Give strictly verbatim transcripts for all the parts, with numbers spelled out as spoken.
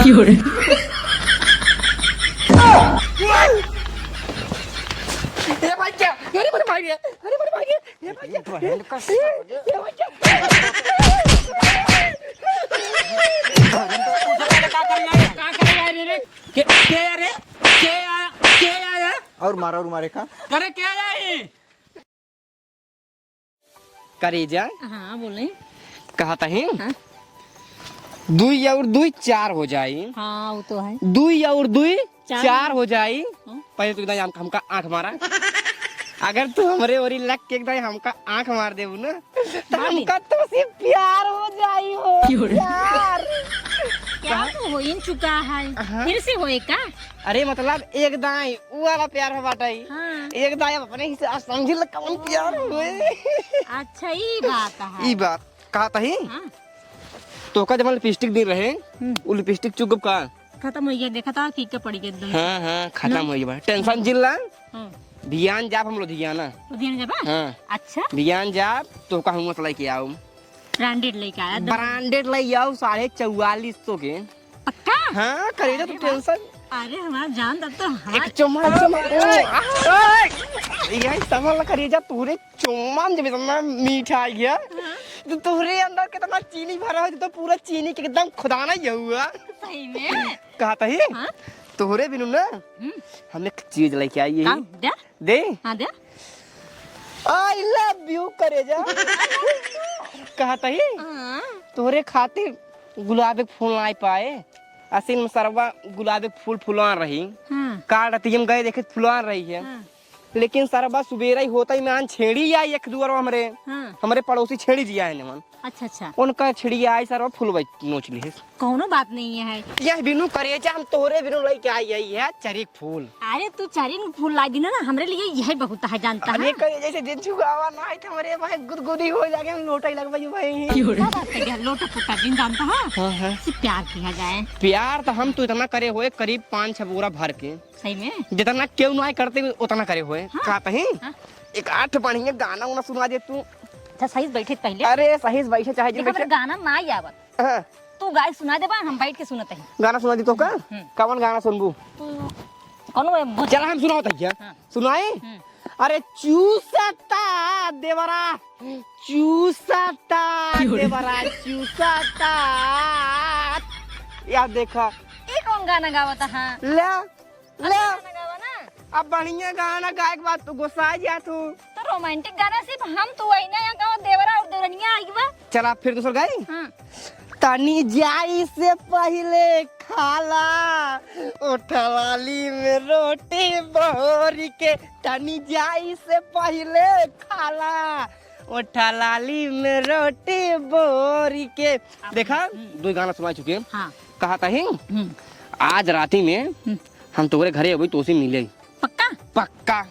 क्यों रे? ए भाई क्या? अरे मेरे भाई रे, अरे मेरे भाई रे, ए भाई क्या? बहन का ए, ए भाई क्या? का करे आए रे? के, के आया रे? के आया? के आया? और मारा और मारे का? करे के आया है? करेजा। हाँ, बोले। कहत ही, हाँ। दुई और दुई चार हो जाई। हाँ, वो तो है। दुई और दुई चार। चार हो जाई। हाँ। पहले तू एकदम हम-, हमका आँख मारा। अगर तू हमरे ओरी लग के एकदम हमका आँख मार देबू ना, तो मार दे। हमका तोसे प्यार हो जाई हो, क्यों रे? प्यार। क्या तो हो ही चुका है, हाँ। फिर से होए का? अरे मतलब एक दाई उ वाला प्यार हो बाटई। हाँ। एक दाई अब अपने ही से आज समझी ल कौन प्यार होए। अच्छा, ई बात है। ई बात कहत ही। हाँ। तोहका जब लिपस्टिक दे रहे, हम्म। उ लिपस्टिक चुक गब का? खत्म हो गया, देखा था फीका पड़ गया एकदम। हाँ, हाँ, खत्म ना? हो गया बा। टेंशन जिन ला। हाँ। बियान जाब हम लुधियाना। लुधियाना जाबा? हाँ। अच्छा। बियान जाब, तोहका हम मत लेके आऊ। ब्रांडेड लेके आया, दम। ब्रांडेड ले आऊ, साढ़े चौवालीस सौ के। पक्का? हाँ, करेजा, तू अरे वाह। टेंशन। अरे, हमार जान, तब तो हमार एक चुम्मा, एक चुम्मा। ओ, आ, आ, यही समझ ला करेजा, तोहरे चुम्मा में जब इतना मीठा आ गया, हाँ। तो तोहरे अंदर कितना चीनी भरा हो, तो पूरा चीनी के एकदम खुदाना ही हुआ। सही में? कहत ही? हाँ? तोहरे बिनु ना, हम्म। हम एक चीज लेके आई है। का? दे? दे? हाँ, दे। I love you, करेजा। कहत ही? हाँ। तोहरे खातिर गुलाब के फूल नाई पाए। असिल में सरवा गुलाब के फूल फुलान रही। हाँ। काल राती हम गए देखे फुलान रही है। हाँ। लेकिन सरवा सुबेरा ही होता ही मान छेड़ी आई एक दुआर हमरे। हाँ। हमरे पड़ोसी छेड़ी जी आए नमन। अच्छा, अच्छा। उनका छेड़ी आई सरवा फुलवा नोच लिहे। कौनो बात नहीं है। यह बिनु करेजा हम तोहरे बिनु लेके आई, आई है चरिक फूल। अरे तू चरिक फूल ला दी ना, ना, हमरे लिए यह बहुत है, जानता अरे है? करे जैसे दिन छुआवा ना आई तो हमरे भाई गुदगुदी हो जाके हम लोटा ही लगवाई भाई। क्या बात है, लोटा पोटा दिन जानता है? हाँ, हाँ। से प्यार किया जाए। प्यार तो हम तो इतना करे हुए करीब पाँच छह बोरा भर के। सही में? जितना केहू ना करते भी उतना करे हुए। हाँ। कहत ही? हाँ। एक आठ बढ़िया गाना उना सुना दे तू। अच्छा, सही से बैठे पहले। अरे सही से बैठे चाहे जिन देखा, बैठे। मेरे गाना ना ही आवत। हाँ। तू गाय सुना देबा, हम बैठ के सुनत ही। गाना सुना दी तो का? हम्म। कवन गाना सुनबू? तू कौन वो बोल- चला हम सुनाओ तैया। हाँ। सुनाई? हम्म। अरे चूसता देवरा, चूसता क्यों रे? देवरा, चूसता। या देखा। ई कौन गाना गावत है? हाँ। ले, ले। अच्छा गाना गावा ना। अब बढ़िया गाना गाए के बाद तू गोसाई जा तू। तो रोमांटिक गाना सिर्फ हम तू वही ना, यहाँ गाँव देवरा और देवरनिया आई बा। चला फिर दूसर गाई। हाँ। तनी जाई से पहिले खाला, ओठलाली में रोटी बोरी के। तनी जाई से पहिले खाला, ओठलाली में रोटी बोरी के। देखा, हम्म। दो गाना सुना चुके हैं। हाँ। कहत ही, हम्म। आज राती में हम्म। हम तोहरे घरे अबई, तोसे मिले। पक्का? पक्का।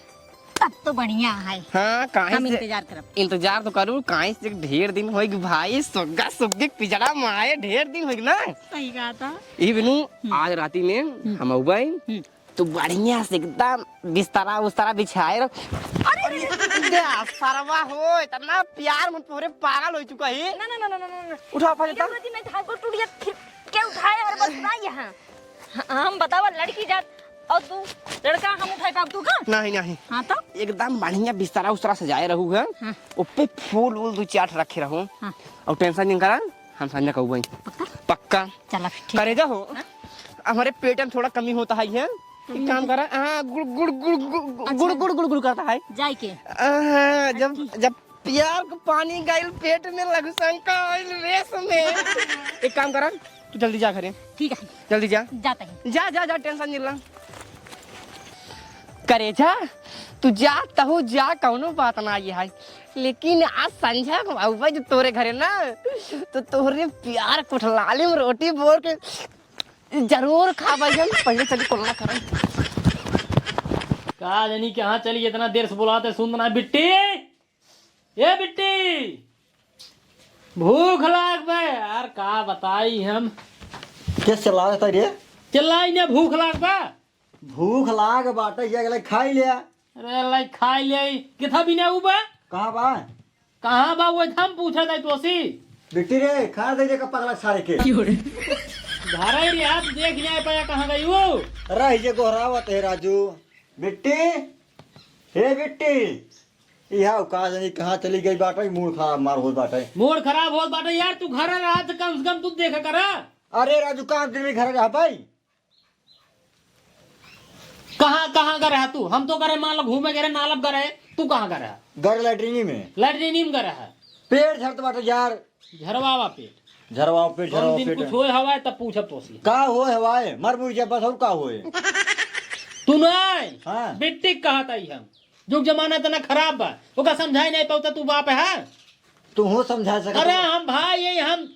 तब तो बढ़िया है। हाँ, काहे हम से इंतजार करब। इंतजार तो करू, काहे से ढेर दिन होइग भाई, सुग्गा सुग्गी के पिजड़ा में आए ढेर दिन होइग ना। सही कहा था। ई बिनु, हम्म। आज राती में हम्म। हम अउबई, हम्म। तू बढ़िया से एकदम बिस्तरा उस्तरा बिछाए रहो। अरे, अरे, अरे, अरे, सरवा हो, इतना प्यार में पूरे पागल हो चुका है। ना, ना, ना। उठा, पहले मेरे तो। मर्जी में धागो टूट गया, फिर क्या उठाए और बस ना यहाँ। हाँ, हम बतावा लड़की जात और तू लड़का हम उठाए पाब तू का? नहीं, नहीं। हाँ तो? एकदम बढ़िया बिस्तरा उस्तरा सजाए रहू है। हाँ। उप्पे फूल वूल दो चार रखे रहू। हाँ। और टेंशन नहीं करा, हम संझा कहू भाई। पक्का? पक्का। चला ठीक। करेजा हो। हाँ? हमारे पेट में थोड़ा कमी होता है, है? एक काम करा, हाँ, गुड़, गुड़, गुड़, गुड़, गुड़, अच्छा। गुड़, गुड़, गुड़, गुड़ करता है। जाए के? हाँ, जब, जब प्यार को पानी गइल पेट में, लघु शंका आइल रेस में। एक काम करा, तू जल्दी जा घरे। ठीक है। जल्दी जा। जाता है। जा, जा, जा, टेंशन नहीं ला। करेजा, तू जा, तहु जा, कौनो बात ना ये है। लेकिन आज संझा को आउबा जो तोरे घरे ना, तो तोरे प्यार कोठलाली में रोटी बोर के जरूर खाबा हम। पहले चली कुल्ला करन। का जानी कहाँ चली, इतना देर से बुलाते सुन ना। बिट्टी, ए बिट्टी, भूख लाग बे यार, का बताई हम। के चिल्लावत है रे? चिल्लाई ने, भूख लाग बा। भूख लाग बाटे, ये अगले खाई ले। अरे लाई खाई ले, किथा भी ना बा? कहाँ बा? कहाँ बा वो हम पूछा था तोसी। बिट्टी रे, खा दे जे का पगला सारे के। क्यों रे? अरे रे, आप देख नहीं पाया, कहाँ गई वो? रह जे गोहरावत है राजू। बिट्टी, हे बिट्टी, इहा का जानी कहाँ चली गई बाटे, मूड खराब मार होत बाटे। मूड खराब होत बाटे यार, तू घर रहा तो कम से कम तू देखा करा। अरे राजू, कहाँ दिन में घर रहा भाई? कहाँ, कहाँ गए रहा तू? हम तो करे मान लो घूमे गए रहे, नालब गए रहे, तू कहाँ गए रहा? घर लैट्रिनी में। लैट्रिनी में गए रहा? पेट झरत बाटे यार। झरवावा पेट। झरवावा पेट, कौन झरवावा दिन पेट। कुछ होए हवा है तब पूछब तोसी। का होए हवा है? मर मुर जा बस, और का होए? तू नहीं। हाँ। बिट्टी कहत आई हम। जुग जमाना इतना खराब बा, ओका समझाई नहीं पावता तू बाप है। तू हो समझा सकत अरे हो। हम भाई ये हम,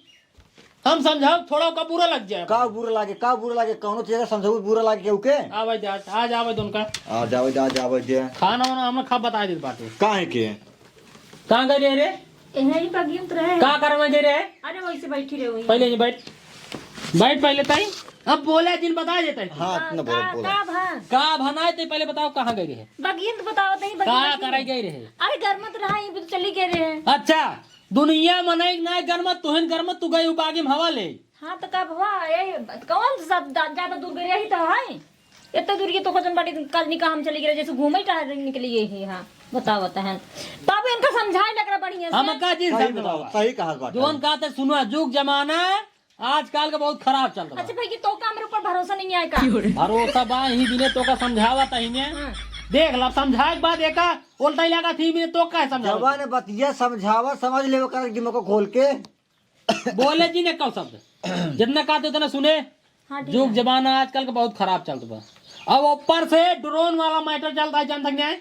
हम समझाओ थोड़ा ओका बुरा लग जाए। का बुरा लागे, का बुरा लागे? कौनो चीज का समझाऊ बुरा लागे केहू के? आवे जा, आज आवे दो उनका। आ जावे दे, आ जावे दे। खाना वाना हमने खा बता दे बाटे। काहे के? कहाँ गए रहे रे? यहीं बगियत रहे। का करवा गए रहे? अरे वैसे बैठी रहे वही। पहले ही बैठ, बैठ पहले ताई। अब बोले जिन बता देते हैं। हाँ, हाँ, इतना बोलो, का, बोलो। का भा? का भनाए ते पहले बताओ कहाँ गए रहे? बगियत बताओ तही, बगियत का में। कराई गए रहे? अरे घर में तो रहा, ये भी तो चली गए रहे। अच्छा, दुनिया मनई ना घर में, तुहन घर में, तू गई बागी में हवा ले। हाँ, तो का भवा, ये कौन सब दा-, ज्यादा दूर गए रही तो है? इतने दूर ये तो खोजन बाटी कल निका हम चली गए, जैसे घूमे टहरे निकली गई है। हाँ, बताओ, बताओ। तब इनका समझाए लग रहा बढ़िया से। हम का जी सही समझावा। बताओ, सही कहा बात जोन है। का ते सुनो, जुग जमाना आजकल का बहुत खराब चल रहा। अच्छा भाई, कि तो का मेरे ऊपर भरोसा नहीं आए का? भरोसा बा ही बिने तो का समझावा तही ने। हाँ। देख ला, समझाए के बाद एका उल्टा ही लगा थी बिने तो का है समझावा? जवान बतिया समझावा, समझ लेवे कर दिमाग को खोल के। बोले जी ने कब शब्द, जितना कहते उतना सुने। हाँ, ठीक जुग है। जमाना आजकल का बहुत खराब चलत बा। अब ऊपर से ड्रोन वाला मैटर चलता है, जानत है न्याय?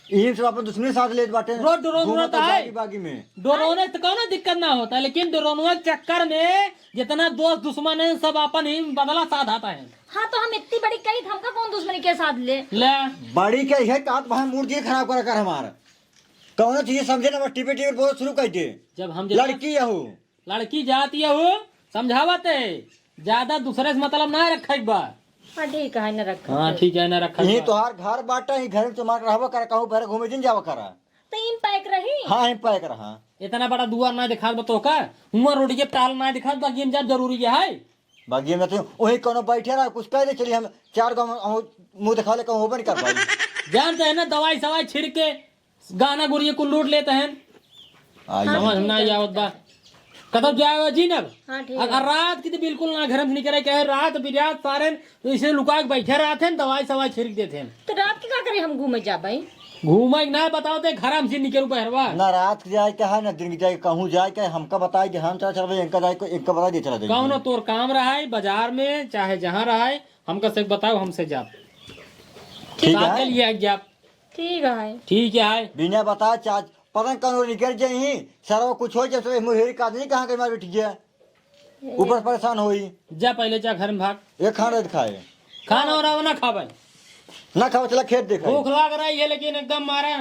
यही सब अपन दुश्मनी साथ लेत बाटे। रोज ड्रोन घूमत उड़ता है। बागी बागी में। ड्रोन है तो कौनो दिक्कत ना होता है, लेकिन ड्रोनवा के चक्कर में जितना दोस्त दुश्मन है, सब अपन ही बदला साधाता है। हाँ, तो हम इतनी बड़ी कही, हमका कौन दुश्मनी के साथ ले? ले। बड़ी के है, कात भाई मूड दिए खराब कर कर हमार। कौनो चीज समझे ना, बस टिपे टिपे बोल शुरू कर दे। जब हम जब लड़की यहू। लड़की जात यहू, समझावत है, ज्यादा दूसरे से मतलब ना रखे के बा। हाँ, ठीक है, ना रखा हाँ, से। ठीक है, ना रखा यही के बा। तोहार घर बाटा, ही घर में तुम्हार रहबा करे, कहूँ भरे घूमे जिन जावा करा। तो इन पैक रही? हाँ, इन पैक रहा। इतना बड़ा दुआर ना दिखात बा तोहका, हुआं रोड के टाल ना दिखात बा, गेम जाब जरूरी है। बागी में तो वही कोनो बैठे रहा, कुछ कह दे, चलिए हम चार गाँव हम मुँह दिखा ले, कहूँ होबे नहीं कर पाई। जानते हैं ना, दवाई सवाई छिड़क के गाना गुरिया कुल लूट लेते हैं। आई। समझ में ना आवत बा। कतौ जाए हो जी नब? हाँ, ठीक अगर है। रात की तो बिल्कुल ना घर में निकले, कहे रात बिरात सारे इसे लुका के बैठे रहते हैं, दवाई सवाई छिड़क देते हैं। तो रात के का करे हम घूमे जाबे? घूमे के ना बताओ ते घर में से निकलू बहरवा। ना रात के जाए के है, ना दिन के जाए के, कहूँ जाए के, हमका बताई दे, हम चला चलबे, इनका जाए के, इनका बताई दे, चला जाए। कौनो तोर काम रहा है, बाजार में, चाहे जहाँ रहा है, हमका से बताओ, हमसे जाब। ठीक है। साथ के लिए जाब। ठीक है। ठीक है। बिना बता चाच, पता नहीं कौन निकल जाई, सरवा कुछ हो जाए, तो मुहेरी का आदमी कहाँ के मार बैठ गया, ऊपर से परेशान होई। जा पहले जा घर में भाग। ये खाना खाए। खाना और ना खाबे। ना खाओ, चला खेत देखे। भूख लाग रही है, लेकिन एकदम मारा।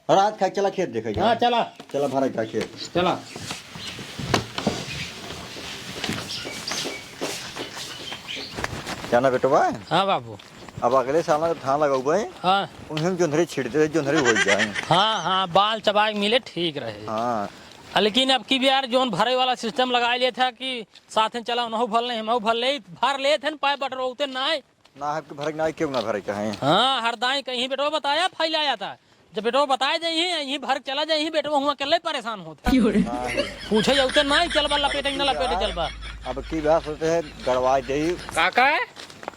रात खाए, चला खेत देखे। हाँ, चला। चला भरा का खेत। चला। क्या ना बेटवा? हाँ बाबू। अब अगले साल ना जब धान लगौबे, हाँ। उन्हें जोंधरी छीट दे, जोंधरी हो जाए। हाँ, हाँ, बाल चबाए के मिले, ठीक रहे। हाँ। आ, लेकिन अब की भी यार, जोन भरे वाला सिस्टम लगाए लिए था कि साथ में चला, उनहु भर ले, हमहु भर ले, भर लेत हैं, पाए बटरौते ना है। ना है कि भरे के ना है, क्यों ना भरे के है? हाँ, हर दाई कहीं बेटवा बताया, फैलाया था। जब बेटवा बताए जाई है, यहीं भर के चला जाई है, बेटवा हुआं अकेले परेशान होता है। क्यों रे? हाँ। पूछे जाते ना, चल बा लपेटे, ना लपेटे, चल बा। अब की बात होते है, गड़वाए जाई। काका है?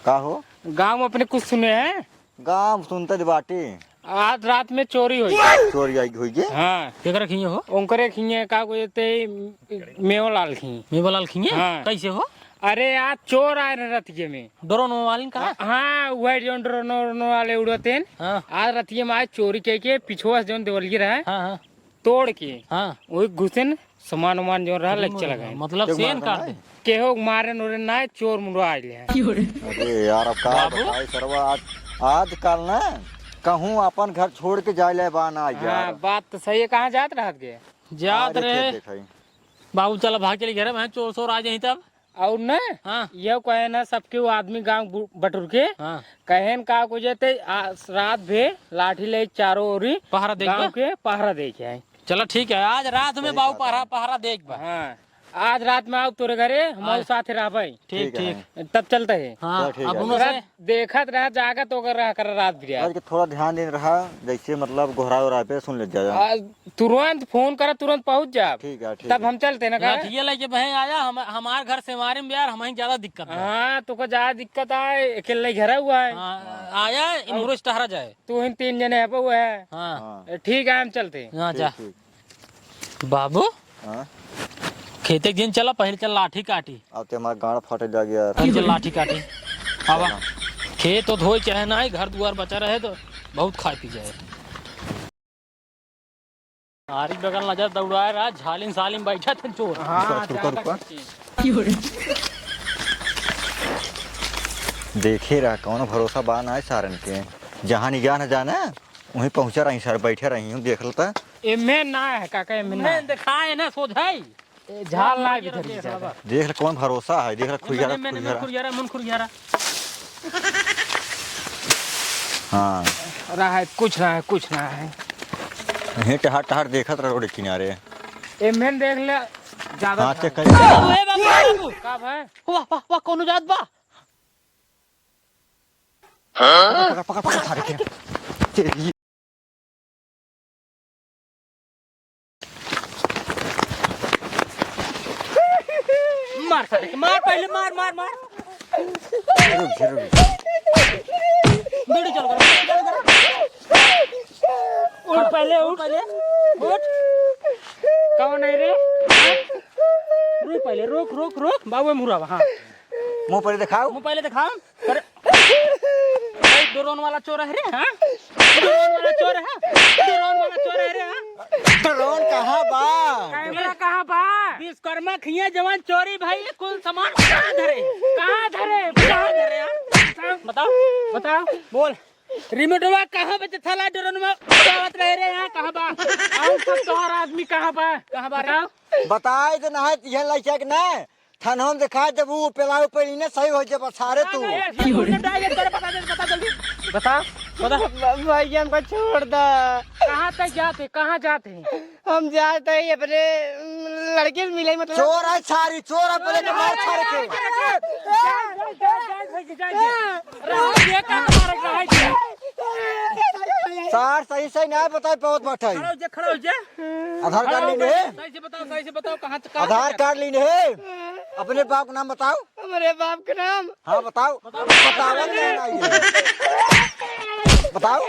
का हो? गाँव में अपने कुछ सुने हैं? गाँव सुनते ज बाटी। आज रात में चोरी होई। चोरी आई होई गे? हाँ। केकरा खिए हो? उनकरे खिए का को जते मेवलाल खिए। मेवलाल खिए? हाँ। कैसे हो? अरे आज चोर आए रहे रतिये में। ड्रोन वाले का? हाँ, वही जो ड्रोन, ड्रोन वाले उड़ते हैं। हाँ। आज रतिये में आए चोरी के, के पिछुआ से जो देवलिए रहे। हाँ, हाँ। तोड़ के हाँ। वही घुसेन सामान उमान जो रहा, अरे ले चला मोरे, गए। मतलब एक सेन बार काट ना दे। केहू के मारे नोरे ना, चोर मुंडवा आइले हैं। अरे यार, अब का बाबू? बताई सरवा, आज, आजकल ना कहूँ अपन घर छोड़ के जाए ले बा ना यार। हाँ, बात तो सही है। कहाँ जात रहत गे? जात अरे रहे। खेत देखाई। बाबू चला भाग चली घरे में, चोर सोर आ जाई तब। और न, हाँ। ये कहे ना, सबके वो आदमी गाँव बु-, बटुर के, हाँ। कहेन का को जेते, आ, रात भे लाठी ले चारों ओरी पहरा देख गाँव बा? के पहरा देखे हैं। चला ठीक है, आज रात में सही बाबू बात पहरा, है। पहरा देख बा। हाँ। आज रात में आउब तोरे घरे, हम हाँ। आउब साथे रहबै। ठीक, ठीक ठीक। है। तब चलते हैं। हाँ, चल, ठीक अब है। उन्हों से थोड़ा देखत रहा, जागत होकर रहा कर रात बिरात। आज के थोड़ा ध्यान देन रहा, जैसे मतलब गोहरा ओहरा पे सुन ले जाए। आ, तुरंत फोन करा, तुरंत पहुँच जा। ठीक है, ठीक तब है। हम चलते ना का? लाठिया लेके बहे आया, हम, हमार घर से मारे में यार, हमहीं ज्यादा दिक्कत है। हाँ, तोका ज्यादा दिक्कत आए, अकेले घरा हुआ है। हाँ, आया, इन और रोज टहरा जाए। तू ही तीन जने है, बहू है। हाँ। हाँ। ठीक है, हम चलते हैं। हाँ, ठीक, जा। ठीक। बाबू, हाँ? खेते के दिन चला, पहिले चल लाठी काटी। अब ते हमार गांड फाटे लाग यार। पहिले चल लाठी काटी। आवा। चला। खेत तो धोए चाहे ना, घर दुआर बचा रहे तो बहुत खाए पी जाए। आरी बगल नजर दौड़ाए रहा, झालिम सालिम बैठा थे चोर। हाँ, रुका, रुका, ज्यादा रुका। करके। देखे रहा, कौनो भरोसा बा ना है सारन के। जहाँ निगाह न जाना, वहीं पहुँचा रही सर, बैठे रही हूँ, देख लेता। एमे ना है काका, एमे ना मैं है। दिखाए ना सोझाई। ए, झाल ना ये इधर रखे की ज्यादा। देख ले, कौन भरोसा है, देख ले, खुरियारा, मैंने, मैंने, खुरियारा। खुरियारा, मन खुरियारा। हाँ। रहा है, कुछ ना है, कुछ ना है। ये टहार, टहार देखत रह रोड किनारे। एमे देख ले, ज्यादा हाँ, था। चेक कर। बाबू, ए बाबू, ए बाबू। का भाई? वाह, वाह, वाह, कौनो जात बा? पकड़, पकड़, पकड़, पकड़, सारे के। तेरी मार सारे के, मार, पहिले मार, मार, मार। रुक जा, रुक जा। बीड़ी चालू करो, बीड़ी चालू करो। उठ पहिले, उठ। पहिले, उठ। कौन है रे? रुक पहिले, रुक, रुक, रुक। बाबू मुरावा, हाँ। मुँह पहिले देखाओ। मुँह पहिले देखाओ। अरे, ए, ड्रोन वाला चोर है रे, हाँ? ड्रोन वाला चोर है? ड्रोन वाला चोर है रे, हाँ? ड्रोन कहाँ बा? कैमरा कहाँ बा? विश्वकर्मा खिया जवान चोरी भइल, कुल सामान कहाँ धरे? कहाँ धरे? कहाँ धरे, हाँ? बताओ, बताओ। बोल। रिमोटवा कहाँ बा? थला ड्रोन में उड़ावत रहे रे, हाँ? कहाँ बा? और सब तोहर आदमी कहाँ बा? कहाँ बा रे? बताओ। बताए तो ना है, यह लइका के ना। थाना में देखा जब वो पेलाऊ पेली ना सही हो जब सारे तू। नहीं, नहीं, नहीं, नहीं, बता दे, बता जल्दी। बता, बता। भ-, भैया हमको छोड़ दा। कहाँ तक जाते, कहाँ जाते हैं? हम जाते ही अपने, उम, लड़के से मिले, मतलब। चोर है सारी, चोर है, पहले तो मार सारे के। जा, जा, जा, जा, जा, जा, जा। रहा, ये का मारे, रहा, ये। सार सही सही ना बताए पावत बाटे। खड़ा हो जा, खड़ा हो जा। आधार कार्ड खड़ा हो लीन है? सही से बताओ, सही से बताओ, कहाँ, कहाँ आधार कार्ड लीन है? अपने बाप का नाम बताओ। हमारे बाप का नाम? हाँ, बताओ। बताओ। बताओ, नहीं, नहीं, ये। बताओ।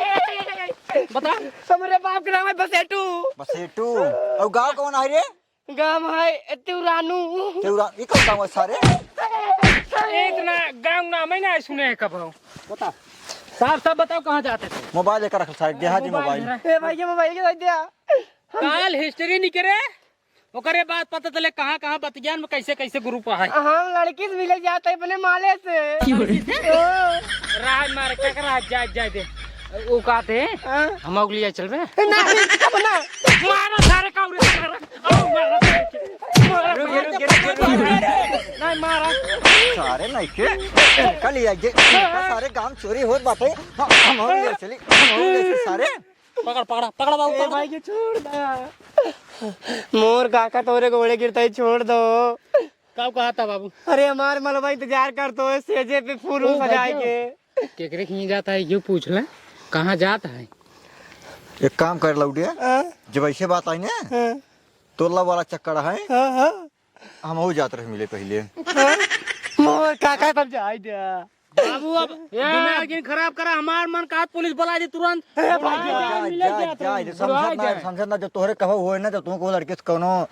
बता। हमारे बाप का नाम है बसेटू। बसेटू। और गाँव कौन है रे? गाँव है तिउरानू। तिउरा-, ई कौन गाँव है सारे? एक ना, गाँव नाम है ना, सुने हैं कब हो? बता। साफ साफ बताओ, कहाँ जाते थे? मोबाइल लेकर रख सारे, देहा जी मोबाइल मोबाइल। है। ए भाई, ये मोबाइल के दे दिया। काल हिस्ट्री निकरे, ओकरे बाद पता चले कहाँ कहाँ बतियान में कैसे कैसे ग्रुप है। हम लड़की से मिले जाते अपने माले से। लड़की से? ओ। राज मारे, क्या कर रहा है? जा, जा दे। वो कहते हैं, हाँ? हम अगली आई चल रहे हैं। नहीं, अब ना। मारो सारे का उरे, मारो, मारो, मारो। रुक, रुक, रुक, रुक, रुक। नहीं, मारा। सारे नहीं के, कल ही आइए, सारे गांव चोरी होत बाटे। हम, हम ले चली, हम ले चली सारे। पकड़, पकड़, पकड़ बाबू, ए पकड़। भाई, ये छोड़ दा। मोर काका तोरे गोड़े गिरता है, छोड़ दो। का कहा था बाबू? अरे, हमार मलबा इंतजार करतो है, सेजे पे फूल ओ सजाए भैया। के। केकरे खियाँ जाता है, यू पूछ ले, कहाँ जाता है? एक काम कर लौटिया, हाँ? जब ऐसे बात आई ना, हाँ। तोला वाला चक्कर है, हाँ, हाँ। हम हो जात रहे मिले पहिले। हाँ? मोर काका तब जाए द्या। बाबू, अब ए। दिमाग जिन खराब करा, हमार मन कहत पुलिस बुला दे तुरंत। ए, भाई, जा, जा, मिले जा, जात जा, रहे। समझत ना, समझत ना, जब तोहरे कहो होए ना, जब तुमको लड़के से कोनो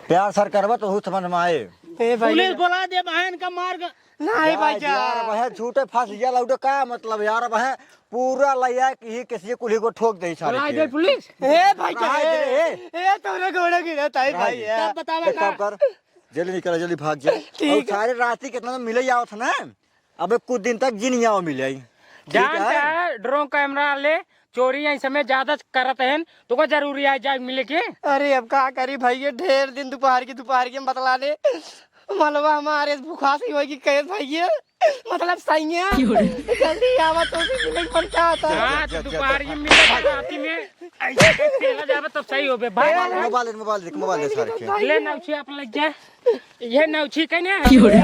प्यार सर करबा, तो हु समझ में आए। ए, भाई, पुलिस जा। बुला दे, बहन का मार ग-, नहीं, जा, भाई, जा। यार, वह झूठे फंस गया लौटे, का मतलब यार, वह पूरा लैया की ही किसी कुली को ठोक दे सारे बुला के। दे पुलिस। ए, भाई, जा, बुला दे, ए, ए। ए, तोरे गोड़े गिरत है, भाई, जा। तब बतावा एक काम का? कर, जल्दी निकल, जल्दी भाग जा। ठीक और है। सारे राती कितना मिले जाओ था ना, अबे कुछ दिन तक जिन यहाँ मिले आई। ठीक जानता है? है, ड्रोन कैमरा ले, चोरी यही समय ज्यादा करत हैं, तो का जरूरी है जाए मिले के? अरे अब का करी भैया, ढेर दिन दोपहर की, दोपहर की हम बतला ले। मलबा हमारे भूखा से होई कि कहे भैया, मतलब सैया। क्यों रे? जल्दी आवा, तोसे मिले के मन चाहता। हाँ, तो दोपहर में मिले, राती में ऐसे चला जावे तब सही होबे। भाग, भाग, भाग। मोबाइल, मोबाइल देख, मोबाइल देख सारे के। ले नौछी आप लग जा। ये नौछी के ना। क्यों रे?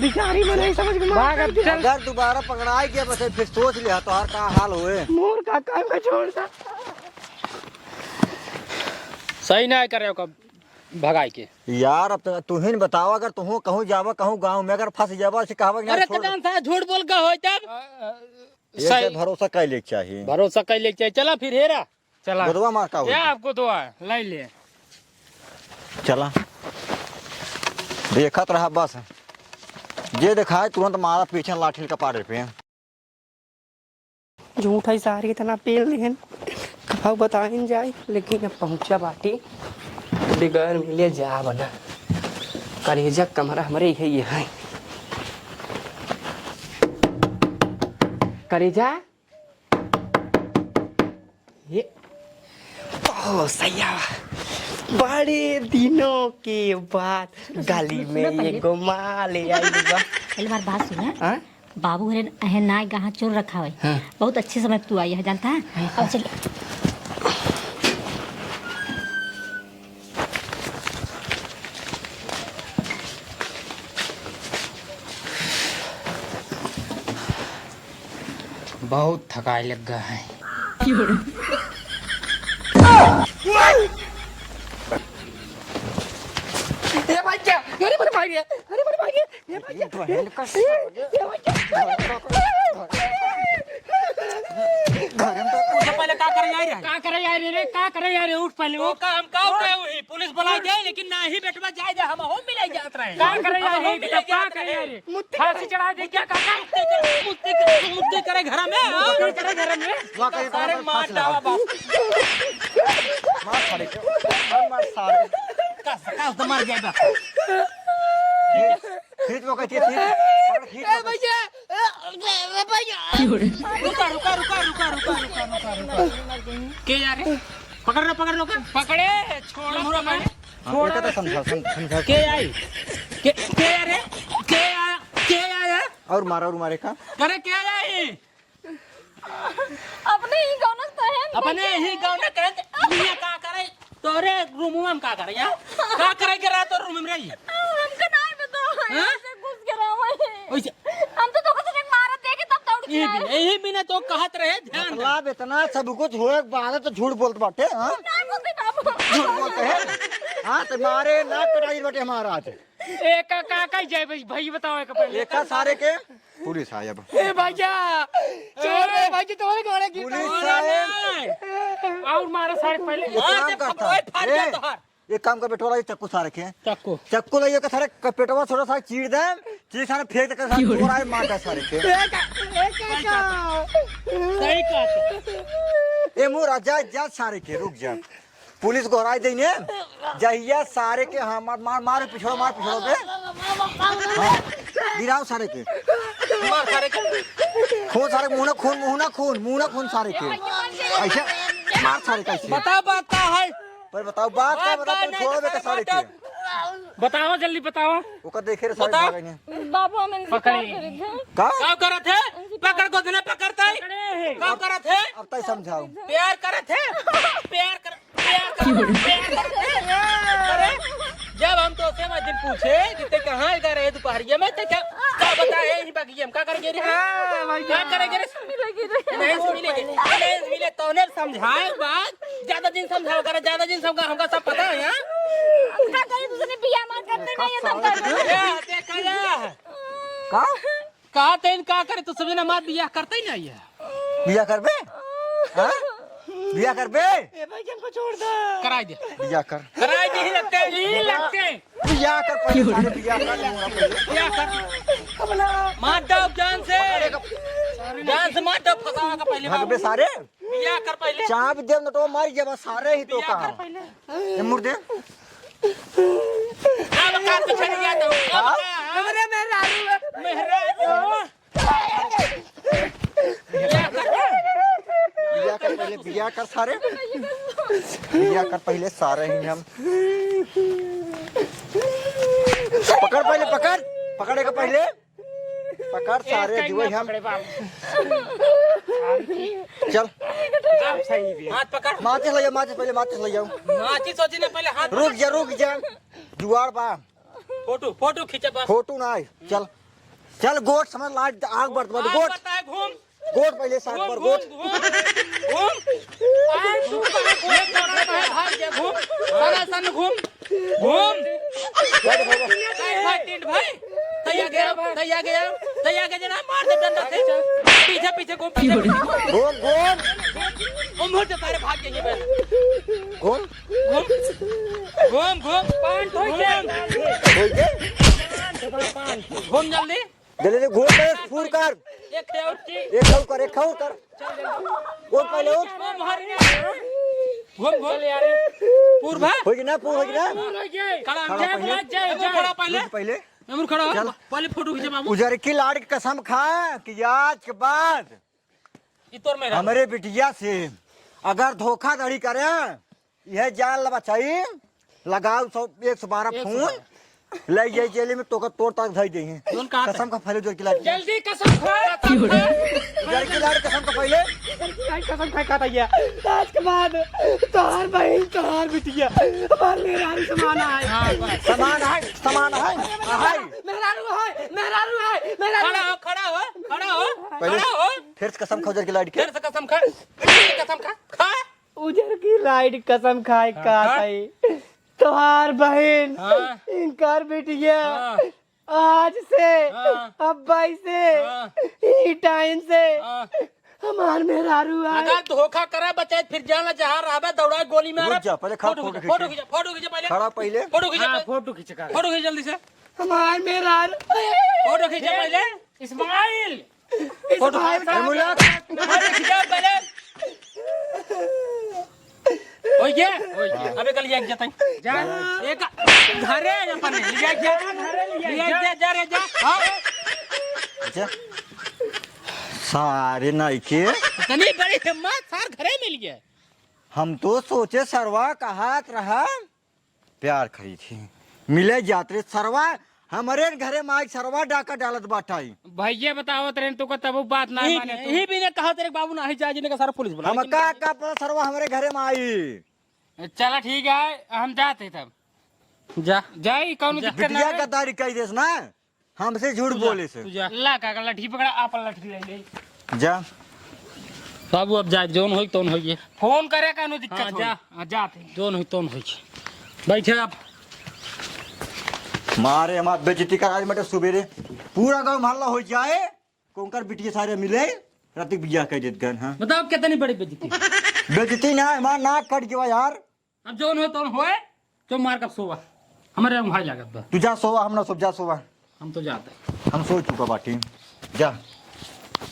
भिखारी बने समझ के मार भाग, अब चल। अगर दोबारा पकड़ाई गया बस फिर सोच लिया तोहार का हाल होए। मोर काका का छोड़ दा। सही ना करे ओका भगाई के। यार, अब तो तू ही न बतावा, अगर तू कहूँ जावा, कहूँ गाँव में अगर फँस जावा, से कहवा कि ना अरे छोड़। कटान सा झूठ बोल का होई तब? ये सही। से भरोसा कैले के चाही। भरोसा कैले के चाही। चला फिर हेरा। चला। गोदवा मार का होई? या आपको दुआ लाई ले। चला। देखत रहा बस। जे देखाए तुरंत मारा पीछे लाठी कपारे पे। झूठ है सारे, इतना पेल देहन, कब बताइन जाए, लेकिन अब पहुँचा बाटी, बगैर मिले जा बना। करेजा कमरा हमरे इहे ये है। करेजा, ये, ओह, सैया, बड़े दिनों के बाद गली में एगो माल आई बा। पहले हमार बात सुना। हाँ? बाबू हरे, अहे नाय गहाँ चोर रखा है। हाँ। बहुत अच्छे समय पे तू आई है, जानता है? हाँ, अब हाँ। चल। बहुत थकाई लग गया है। ए भाई क्या? अरे मेरे भाई रे, अरे मेरे भाई रे, ए भाई क्या? बहन का ए, ए भाई क्या? घर में तो उठ पहले, का करे आई रे? का करे आई रे? का करे आई रे? उठ पहले, तो उठ। का हम का उठ रहे हुई? पुलिस बुलाई जाए, लेकिन ना ही बेटवा जाए दे, हम हो मिले जात रहे। का करे आई रे? का करे आई रे? फांसी चढ़ा दे क्या काका? मुत्ती कर, मुत्ती कर, मुत्ती करे घर में, हाँ? मुत्ती करे घर में? वाकई सारे में मार फांसी लगा। डावा बाप। मार सारे के, मार, मार सारे। कस, कस तो मर जाए बाप। खींच, खींच वो कहती है, खींच। पकड़, खींच ए वो। भैया, ए, ए, ए भैया। रुका, रुका, रुका। के यार? पकड़ लो, पकड़ लो का? पकड़े, छोड़ो मुड़ा ना। पकड़े। हाँ, छोड़ो एका तो ना। समझा, सम-, समझा। के आई? के, के यार? के आया? के आया? और मारा, और मारे का? करे के आई? अपने ही गाँव ना तो है, अपने भैया। ही गाँव ना कहे, दुनिया का करे? तोरे रूमवा में का करे यहाँ? का करे के रहा तोरे रूम में रही? हमका नाहीं पता, हाँ? ऐसे घुस के रहा वही। ओइसे हम तो तोका से मारत देखे तब दौड़ के ई आए। बिना, यही बिना तो कहत रहे, ध्यान दे। मतलब इतना सब कुछ होए के बाद तो झूठ बोलत बाटे, हाँ? नाहीं बोलते बाबू। झूठ बोलते हैं? हाँ, तो मारे नाक कटाई बाटे हमारा आज। ए, का, का, का जाए भाई, भाई बताओ एक पहले। एका सारे के पुलिस आए अब। ए भैया, छोड़ दे भैया, तोरे घरे की पुलिस आए। और मारो सारे पहले। एक काम करता। ए, एक काम कर बेटवा, ये चक्कू सारे के। चक्कू। चक्कू लाइए के सारे क-, पेटवा छोटा सा चीर दे, चीर सारे फेंक दे के सारे चोर आए मार दे सारे के। ए का, ए का, का? सही कहा। ए मोरा, जा, जा सारे के, रुक जा। पुलिस गोहराई देने, जहिया सारे के हमार मार, मार पिछड़ो, मार पिछड़ो बे। हाँ, गिराओ सारे के। मार सारे के। खून सारे, मुँह ना खून, मुँह ना खून, मुँह ना खून सारे के। ऐसे मार सारे के ऐसे। बता बात का है? पर बताओ बात का, बात बताओ, का तुम नहीं, छोड़ो बे सारे सारे मार के। बताओ, जल्दी बताओ। ओकर देखे रे सारे बताओ। भागे ने। बाबू हम इनसे पकड़े। प्यार करे थे। का? का करत है? इनसे प्यार पकड़ को देना पकड़ता है। पकड़े है। का करत है? अब तय समझाओ। प्यार करत है। प्यार कर, प्यार कर, प्यार करत है। अरे, जब हम तोसे मैं दिन पूछे कि ते कहाँ इधर रहे दोपहरिया में, ते क्या, का बता है यही बाकी हम का करेंगे रे? हाँ, भाई का करेंगे रे? मिलेगी रे। नहीं मिलेगी। नहीं मिले, तोने समझाए बात। ज्यादा दिन समझाओ करे, ज्यादा दिन समझा, हमका सब पता है, हाँ? का करी, तूने बिया मार करते नहीं है, तब कर। ए, देखा जा। का? का तेन का करे, तू समझे ना, मार बिया करते ही नहीं है। बिया करबे? हाँ? बिया करबे? ए भाई, हमको छोड़ दे। कराई दे। बिया कर। कराई दे, ही लगते, ही लगते। बिया कर पहले, सारे बिया कर, मोरा पहले। बिया कर। मार दो जान से। जान से मार दो, फंसा का पहले भगबे बाबू। सारे। बिया कर पहले। चाप देव न तो मार जब सारे ही तो बिया कहा। कर पहले। ए मुर्दे। अब का पीछे नहीं आता हूँ। अब हाँ? का? हमरे मेहरारू है। मेहरारू। बिया कर। बिया कर पहले, बिया कर सारे। बिया कर पहले सारे ही हम। पकड़ पहले, पकड़। पकड़े का पहले, पकड़ सारे जुए हम। पकड़े बाबू। चल। आप सही भी। हाथ पकड़। माचिस ले जाओ, माचिस पहले, माचिस ले जाओ। माचिस सोची ना, पहले हाथ रुक पकड़। जा, रुक जा। जुआड़ बा। फोटो, फोटो खींचे बस। फोटो ना आई। चल। चल, गोट समझ, लाइट आग बरत बा, आग गोट। बरता है, घूम। गोट पहले सात घूम, बार, घूम, गोट। घूम, घूम। आए, तू कहाँ घूम? ये कहाँ है? भाग जा, घूम। सनासन घूम। घूम। बैठ बाबा। भाई, भाई, टिंट भाई। तैया गया, तैया गया, तैया गया जना, मार दे डंडा से। पीछे, पीछे घूम, पीछे घूम। घूम, घूम। घूम, घूम, सारे भाग जाएंगे पहले। घूम। घूम। घूम, घूम। पान ठोक दे। घूम। होई के? घूम जल्दी। जल्दी से घूम, पहले फूर कर। एक ठे और की। एक ठे और कर, एक ठे और कर। चल जल्दी। घूम पहले उठ। घूम, हर गया। घूम, घूम। चल यार। पूर भा। होई कि ना, पूर होई कि ना? पूर हो गए। खड़ा खड़ा हो। पहले। जय, जय। खड़ा पहले। रुक पहले। अमर खड़ा हो। चल। पहले फोटो खींचे बाबू। उजर की लाड़ की कसम खा कि आज के बाद ई तोर मेहरारू। हमरे बिटिया से अगर धोखाधड़ी करे, यह जान ला बचाई, लगाओ सौ, एक सौ बारह एक सौ बारह। फोन, ले जाई जेल में, तोका तोड़ ताक धई देही। कौन कहा था? कसम खा पहले उजर की लाड़ की। जल्दी कसम खा। उजर की लाड़ कसम खा पहले। कसम खा, खा भैया। आज के बाद तोहार बहिन, तोहार बिटिया, हमार मेहरारू समान है। हाँ, बस। समान है, समान है, है। मेहरारू है, मेहरारू है, मेहरारू। खड़ा हो, खड़ा हो, खड़ा हो, पहले खड़ा हो। फिर से कसम खा उजर की लाड़ के। फिर से कसम खा, फिर से कसम खा, खा। उजर की लाइट कसम खाए हाँ, का हाँ। सही। तोहार बहिन, हाँ। इनकार बिटिया, हाँ। आज से, हाँ। अब्बाई से, हाँ। ई टाइम से, हाँ। हमार मेहरारू है। अगर धोखा करे बचाई, फिर जाना जहाँ रहबे, दौड़ा गोली मारा। रुक जा, पहले खा, फोटो फोटो खींच, फोटो खींच। खींच, फोटो खींच पहले। खड़ा पहिले। फोटो खींच हाँ, पहले। फोटो खींच का। फोटो खींच जल्दी से। हमार मेहरारू। फोटो खींच पहले। इस्माइल। फोटो इस्माइल। ए, मुलाक। फोटो खींच पहले। ओए, ये? ओए, ये। अबे कल ये जाता है। जा। एक घरे अपन ले जा, जा। घरे ले जा, ले जा, जा। जा रे, जा। हाँ। जा। सारे नाई के। इतनी बड़ी हिम्मत, सार घरे मिल गया। हम तो सोचे सरवा कहात रहा, प्यार करी थी, मिले जात रे सरवा, हमरे घरे में आई सरवा डाका डालत बाटाई। भैया बतावत रहे तो का तब बात ना ई, माने तो। ई भी ने कहा तेरे बाबू ना ही जाए, जिन्हें का सारा पुलिस बुला। हम का, का पता सरवा हमरे घरे में आई। चला ठीक है, हम जाते तब। जा। जाई, कौनो जा। दिक्कत ना बिटिया है। गद्दारी कही देस ना, हमसे झूठ तू जा, बोले से। तू जा। ला काका, लठी पकड़ा, आप लठी ले ले। जा। बाबू, अब जा, जौन होई, तौन होई। फोन करे, कौनो दिक्कत हाँ, होई। जा, हाँ, जाते। जौन होई, तौन होई। बैठे आप। मारे हमार बेइज्जती करा आज मटे सुबेरे। पूरा गाँव मोहल्ला हो जाए, कोंकर बिटिया सारे मिले, रात के बियाह कर देत गन, हाँ। बताओ, कितनी बड़ी बेइज्जती। बेइज्जती ना, हमार नाक कट गया यार। अब जौन हो तौन होए, जो मार कर सोवा। हमारे हम भाई लागत बा। तू जा सोवा, हम ना सोब, जा सोवा। हम तो जाते। हम सो चुका बाटी। जा।